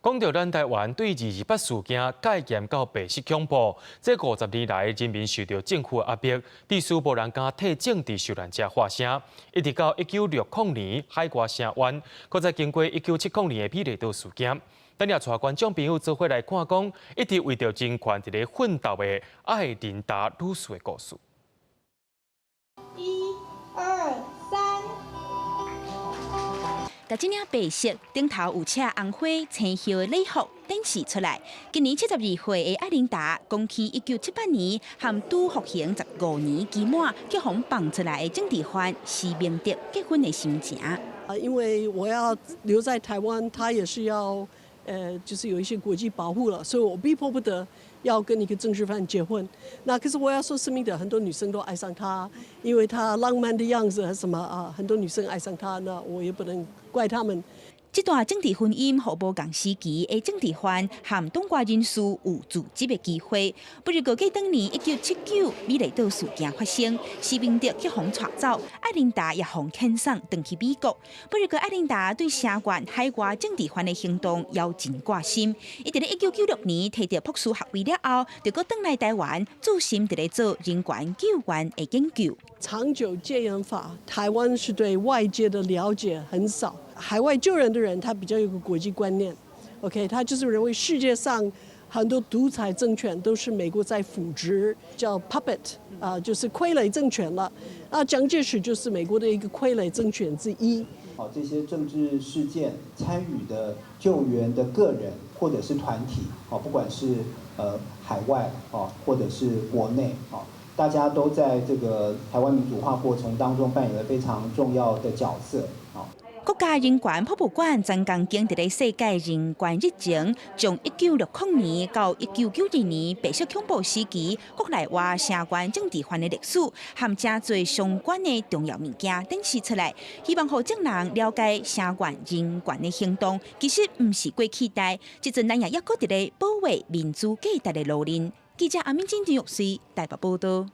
講到咱台灣對二二八事件戒嚴到白色恐怖，這50年來人民受著政府的壓迫，致使無人敢替政治受難者發聲。一直到1960年海外聲援，閣再經過1970年的美麗島事件。等下帶觀眾朋友做伙來看，講一直為著人權佇咧奮鬥的艾琳達女士的故事。一、二、三。共這領白色頂頭有刺紅花青葉的禮服展示出來。今年72歲的艾琳達講起1978年和拄服刑15年期滿，去予放出來的政治犯施明德結婚的心情。啊，因為我要留在台灣，他也是要，就是有一些國際保護了，所以我逼迫不得要跟一個政治犯結婚。那可是我要說，施明德很多女生都愛上他，因為他浪漫的樣子，什麼啊，很多女生愛上他，那我也不能怪他們。這段政治婚姻，予無仝時期的政治犯和黨外人士有自執的機會。不過過當年1979美麗島事件發生，施明德去予帶走，艾琳達也予遣送轉去美國。不過艾琳達對聲援海外政治犯的行動猶真掛心。伊佇咧1996年提著博士學位了後，就閣轉來台灣，專心佇咧做人權救援的研究。長久戒嚴法，台灣是對外界的了解很少。海外救人的人，他比較有個國際觀念，OK，他就是認為世界上很多獨裁政權都是美國在扶植，叫 puppet，啊，就是傀儡政權了。啊，蔣介石就是美國的一個傀儡政權之一。好，這些政治事件參與的救援的個人或者是團體，哦，不管是海外哦，或者是國內，哦，大家都在這個台灣民主化過程當中扮演了非常重要的角色，哦。國家人權博物館專工間佇咧世界人權日前，將1960年到1992年白色恐怖時期國內外聲援政治犯的歷史，和誠濟相關的重要物件展示出來，希望予眾人了解聲援人權的行動，其實毋是過去代，這陣咱也猶閣佇咧保衛民主價值的路面。記者阿敏金玉穗台北報道。